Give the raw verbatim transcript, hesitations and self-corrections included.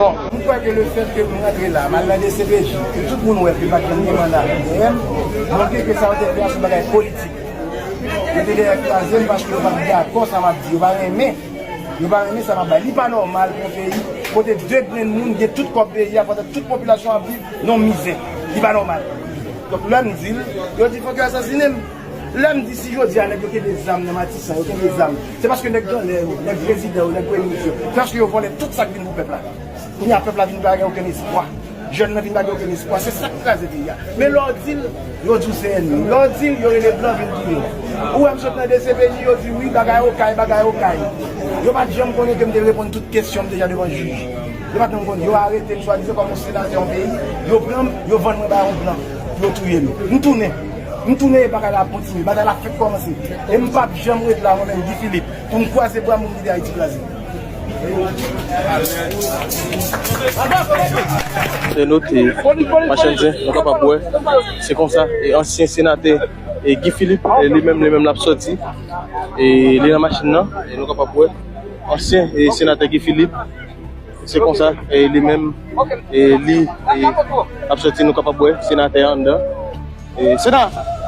Bon, m kwè ke le fèt ke m rantre la, m al nan D C P J, ke tout moun wè ke pa t janm gen manda dèyè m, montre ke sa yo te fè a se bagay politik. Yo te dèyè kraze m paske yo pa t dakò sa m ap di, yo pa renmen. Yo pa renmen sa m ap bay. Li pa nòmal pou yon peyi kote de grenn moun gen tout kòb peyi a pandan tout popilasyon ap viv nan mizè. Li pa nòmal. Donk lè m di l, yo di fòk yo asasinen m. Lè m di si jodi a nèg yo kenbe zam nan Matisan, yo kenbe zam, se paske nèg gannè yo, nèg prezidan yo, nèg premye minis yo, se paske yo vòlè tout sa k vin pou pèp la. Kounye a pèp la vin pa gen okenn espwa. Jèn nan vin pa gen okenn espwa. Se sa k kraze peyi a. Men lè w di l, yo di w se ènmi. Lè w di l, yo rele blan vin touye w. Ou wè m sot nan D C P J, yo di wi, bagay okay, bagay okay. Yo pa t janm konnen ke m te reponn tout kesyon m deja devan jij. Yo pa t janm konnen. Yo arete m swadizan kòm yon senatè yon peyi. Yo pran m, yo vann mwen ba yon blan. Yo touye m. M tounen. M tounen e bagay la ap kontinye. Batay la fèk kòmanse. E m p ap janm ret la, mwen menm, Guy Philippe, pou m kwaze bra m pou m kite Ayiti kraze. Se note, machann zen, nou kapab wè. Se konsa, e ansyen senatè, e Guy Philippe, e li menm, li menm l ap sòti. E li nan machin nan, e nou kapab wè. Ansyen, e senatè Guy Philippe, se konsa, e li menm, e li, e ap sòti, nou kapab wè, senatè a anndan. E senatè!